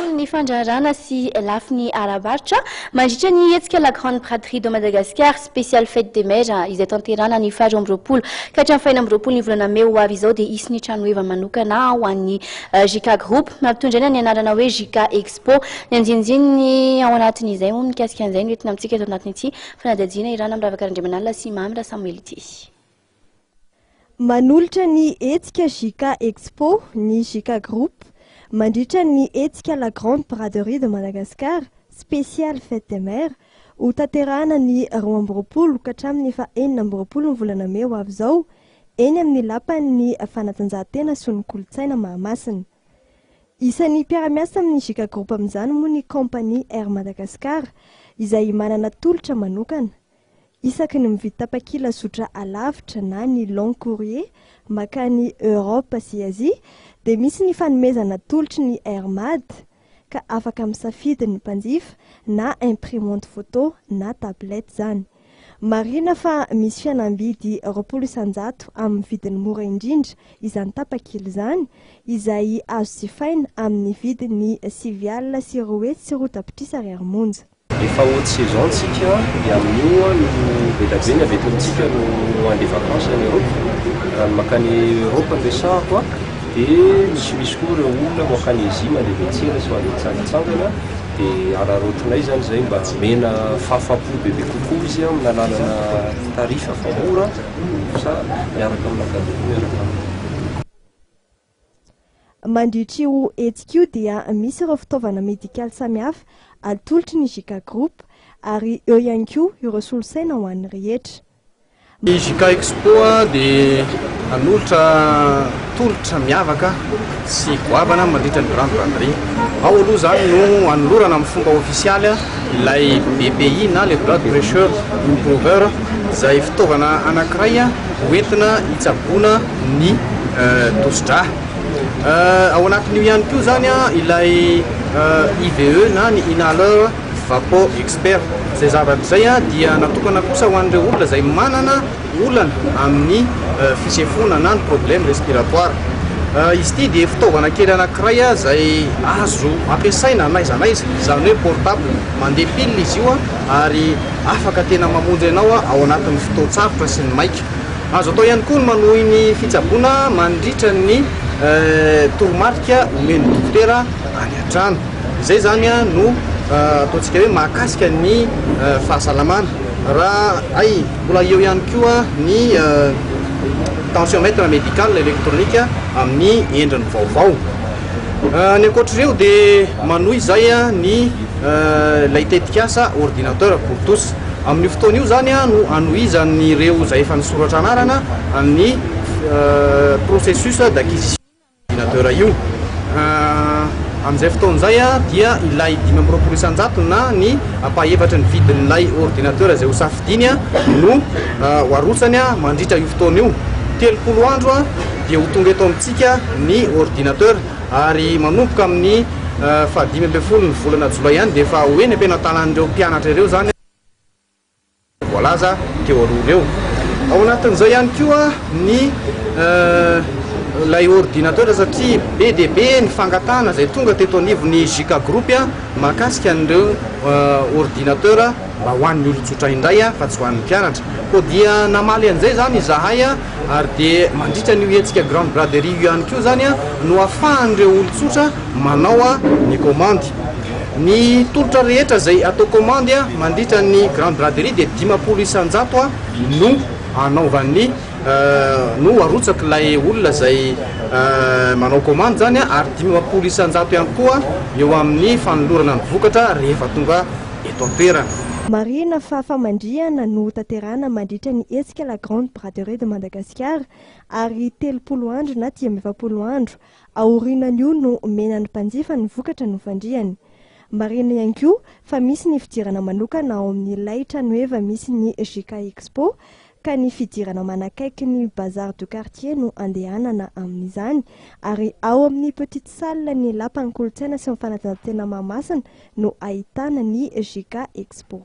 tontolon'ny fandraharahana sy lafiny ara-barotra mandritra ny hetsika La Grande Braderie de Madagascar Spécial Fête des Mères izay tanterahana ny faha 22 ka hatramin'ny faha 26 ny volana mey ho avy izao dia hisy ny tranoheva manokana ho an'ny JK Group nampitondraina ny anarana hoe JK Expo. Ny andinindininy ao anatin'izay moa mikasika an'izay no entina amintsika eto anatin'ity fanadihadiana iarahana amin'ny Ravaka Randriamanalina sy Mamy Rasamoely ity. Manolotra ny hetsika JK Expo ny JK Group mandritra ny hetsika La Grande Braderie de Madagascar Spécial Fête des Mères ho tanterahana ny 22 ka hatramin'ny faha 26 ny volana mey ho avy izao eny amin'ny lapan'ny fanatanjahantena sy ny kolontsaina Mahamasina. Isan'ny mpiara-miasa amin'ny JK Group amin'izany moa ny kaompania Air Madagascar izay manana tolotra manokana. Isaky ny mividy tapakila zotra alavitra na ny long courrier makany Europe sy Asie dia misy ny fanomezana tolotry ny Air Mad ka afaka misafidy ny mpanjifa na imprimante photo na tablette izany. Marihina fa misy fihenam-bidy 20% amin'ny vidiny mora indrindra izany tapakila izany izay azo jifaina amin'ny vidiny 209 tapitrisa ariary monja. Efa haute saison tsika dia amin'io no be dia be ny avy eto amintsika no handeha vacances any Europe. Raha ny mankany Europe no resahako a, dia misimisy koa ireo olona mankany Asie mandeha miantsena sy mandeha mitsangatsangana dia araraotinay izany izay mba omena fahafahampo bebe kokoa izy amina alalana tarif fa mora sa miaraka amina cadeau koa miaraka aminy. Mandritra io hetsika io dia misy ireo fitaovana medikaly samihafa atolotry ny JK Group ary eo ihany koa ireo solosaina ho an'ny rehetra. Ny JK Expo dia hanolotra tolotra miavaka sy goavana mandritra ny Grande Braderie. Ao aloha izany no hanolorana amin'ny fomba ofisialy ilay BPI na le Blood Pressure Improver izay fitaovana anankiray hoentina hitsaboana ny tosi-drà. Ao anatin'io ihany koa izany ilay IVE na ny Inhaler Vapo Expert. Izay zavatra izay dia natokana kosa ho an'ireo olona izay manana olana amin'ny fisefoana na ny problème respiratoire. Izy ity dia fitaovana kely anankiray izay azo ampiasaina n'aiza n'aiza, izany hoe portable, mandeha pile izy io ary afaka tena mamonjy anao ao anatin'ny fotoan-tsarotra sy ny maika. Azo atao ihany koa ny manohy ny fitsaboana mandritra ny toromarika omen'ny dokotera any an-trano. Izay izany no ataontsika hoe mahakasika ny fahasalamana. Raha hay mbola eo ihany koa ny tensiomètre médical électronique amin'ny endriny vaovao. Ny ankoatr'ireo dia manohy izay ny ilay tetikasa ordinateur pour tous. Amin'io fotoana io izany no hanohizan'ireo izay efa nisoratra anarana ny processus d'acquisition ordinateur io. Amin'izay fotoana izay dia ilay 25% na ny ampahefatry ny vidin'ilay ordinateur izay hosafidiany no ho arotsany mandritra io fotoana io. 30 andro dia ho tonga eto amintsika ny ordinateur ary manomboka amin'ny faha 15 ny volana jolay ihany dia efa ho eny am-pelantanan'ireo mpianatra ireo izany voalaza teo aloha ireo. Ao anatin'izay ihany koa ny ilay ordinateur satria be dia be ny fangatahana izay tonga teto anivon'ny JK Group mahakasika an'ireo ordinateur mba ho an'ny olon-tsotra indray fa tsy ho an'ny mpianatra. Koa dia namaly an'izay izany izahay ary dia mandritra an'io hetsika Grande Braderie io ihany koa izany no ahafahan'ireo olon-tsotra manao ny kaomandy. Ny tolotra rehetra izay atao kaomandy mandritra ny Grande Braderie dia 50% no anaovan'ny no arotsak'ilay olona izay manao kaomandy izany ary 50% ihany koa eo amin'ny fanolorana ny vokatra rehefa tonga eto an-toerana. Marihina fa famandrihana no hotanterahina mandritra ny hetsika La Grande Braderie de Madagascar ary 30 andro na 45 andro aorianan'io no omena ny mpanjifa ny vokatra nofandrihany. Marihina ihany koa fa misy ny fidirana manokana ao amin'ilay tranoheva misy ny JK Expo ka ny fidirana manakaiky ny Bazar du quartier no andehanana amin'izany ary ao amin'ny petite salle ny lapan'ny kolontsaina sy ny fanatanjahantena Mahamasina no ahitana ny JK Expo.